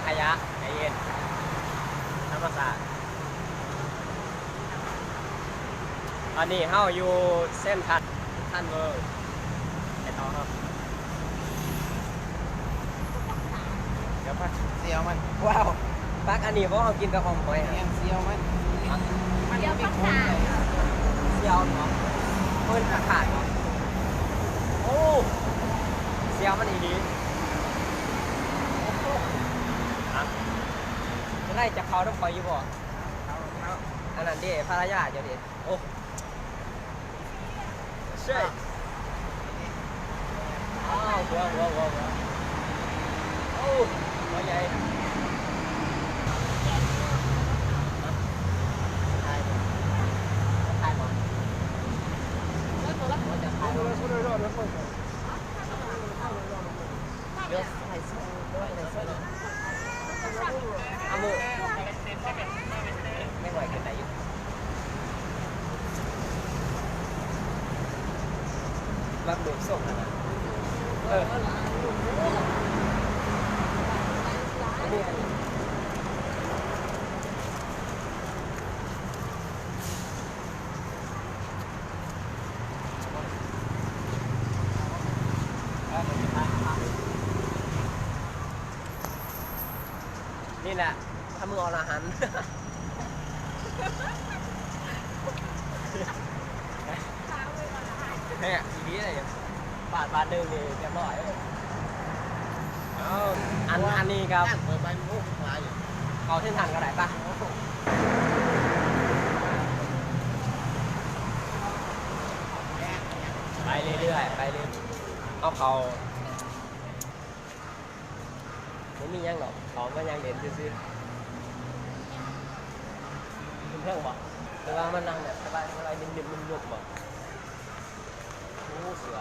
ຂະຫຍະ ໃຈເຢັນ ທຳມະຊາດ. ຕອນນີ້ເຮົາຢູ່ເຊັນທຣັນ ທັນເວີລ ໄປຕໍ່ເຮົາ ດຽວພັກ ເຊວມັນ ວ້າວ ປັກອັນນີ້ບໍ່ ເຮົາກິນແຕ່ຫອມຫອຍ ແມ່ນ ເຊວມັນ ມັນ ມັນມີຂອງໃສ່ ເຊວເນາະ ເພິ່ນອາກາດເນາະ ໂອ້ ເຊວມັນອີ່ຫຼີ ອ່ະ ຈັ່ງໃດ ຈະເຂົ້ານຳຂ້ອຍຢູ່ບໍ່? ເຂົ້າ ເຂົ້າ ອັນນັ້ນເດ້ ພັນລະຍາເຈົ້າເດ້ ໂອ້ ເຊີຍ ອ້າວ ຫົວ ຫົວ ຫົວ ຫົວ ໂອ້ ຫົວໃຫຍ່ ຖ່າຍ ຖ່າຍບໍ່? ເອີ ໂທລະ ເອີ ຈະຖ່າຍບໍ່? ດຽວຖ່າຍ ອາໂມ ແມ່ນວ່າເຮັດໄດ້ຢູ່ ແບບໂດດສົ່ງຫັ້ນນະ ເອີ ນີ້ແຫຼະ ພະມືອໍລະຫັນ ແທ້ອີ່ຫຼີເດ ບາດ ບາດໜຶ່ງນີ້ຮຽບຮ້ອຍເອີຍ. ເອົາ ອັນ ອັນນີ້ກໍເຂົ້າເສັ້ນທາງກໍໄດ້ປະ ໄປເລື້ອຍໆ ໄປເລື້ອຍ ເອົາເຂົ້າ ບໍ່ມີຫຍັງດອກ ເຂົາມາຍ່າງເລ່ນຊື່ໆ ຂຶ້ນເທິງບໍ່ ຫຼືວ່າມານັ່ງແບບສະບາຍໆ ນຸ້ມໆ ບໍ່ ໂອ້ ເສືອ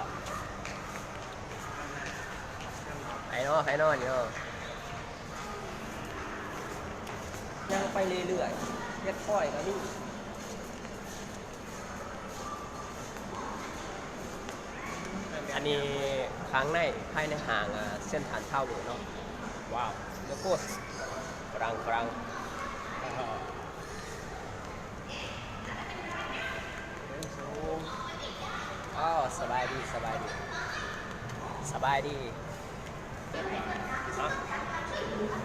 ໃຜນໍ ໃຜນໍນີ້ນໍ ຍ່າງໄປເລື້ອຍໆ ເຮັດພອຍກໍມີ. ອັນນີ້ຂ້າງໃນ ພາຍໃນຫ້າງ ອາ ເຊັນທຣານທາວເວີເນາະ ວ້າວ ໂລໂກ້ຝຣັ່ງ ຝຣັ່ງ ອ້າວ ສະບາຍດີ ສະບາຍດີ ສະບາຍດີ.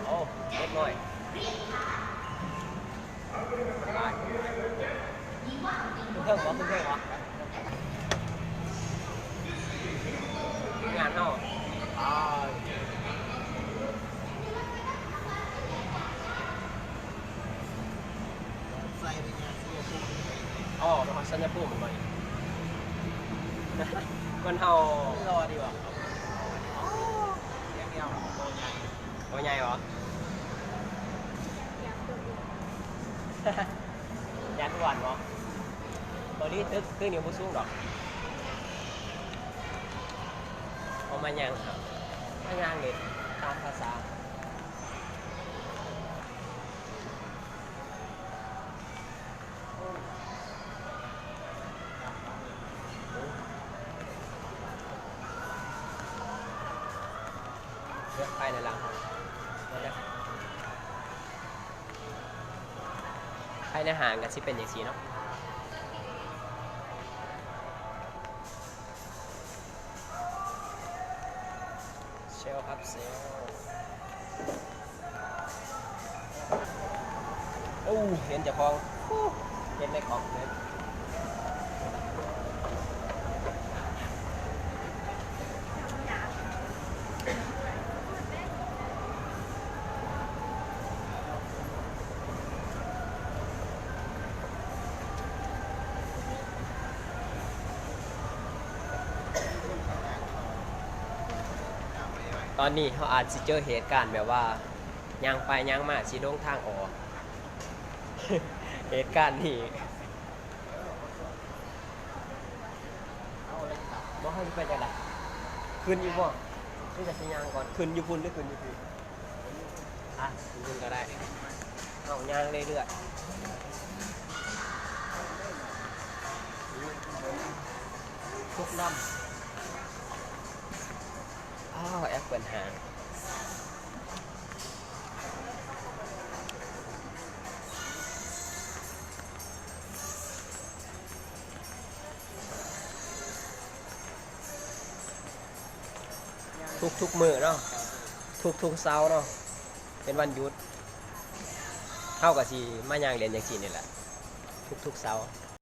ໂອ້ ເດັກນ້ອຍ ຂຶ້ນເທິງບໍ່ ຂຶ້ນເທິງບໍ່ ງານເຮົາ ໃສ່ໄປຫາໄຊຍະພູມ ອໍ ໄປຮອດໄຊຍະພູມແມ່ນບໍ່ນີ້ ຄົນເຮົາຫຼໍ່ດີຫວາ ໂຕໃຫຍ່ ໂຕໃຫຍ່ບໍ່ ຢ້ານອ້ວນບໍ່ ບໍ່ດີ ຕຶກ ຕຶກນີ້ບໍ່ສູງດອກ ເອົາມາຍ່າງ ມາຍ່າງເຫຼັ້ນຕາມພາສາ. ພາຍໃນຮ້ານ ພາຍໃນຫ້າງກໍຊິເປັນຈັ່ງຊີ້ເນາະ. ເຊວຄັບ ເຊວ ໂອ້ ເຫັນເຈົ້າຂອງ ເຫັນໃນຂອງເລີຍ. ຕອນນີ້ເຮົາອາດຊິເຈີເຫດການແບບວ່າ ຍ່າງໄປຍ່າງມາຊິຫຼົງທາງອອກ ເຫດການນີ້. ບໍ່ ເຮົາຊິໄປຈັ່ງໃດ? ຂຶ້ນຢູ່ບໍ່? ຄືຈະຊິຍ່າງກ່ອນ? ຂຶ້ນຢູ່ພຸ້ນ ຫຼື ຂຶ້ນຢູ່ພີ້? ອ່ະ ຂຶ້ນຢູ່ພຸ້ນກໍໄດ້. ເຮົາຍ່າງເລື້ອຍໆ ທຸກນ້ຳ. ອ້າວ ແອັບເປິ້ນຫາງ. ທຸກໆມື້ເນາະ ທຸກໆເສົາເນາະ ເປັນວັນຢຸດ ເຮົາກໍຊິມາຍ່າງເລ່ນຈັ່ງຊີ້ນີ້ແຫຼະ ທຸກໆເສົາ.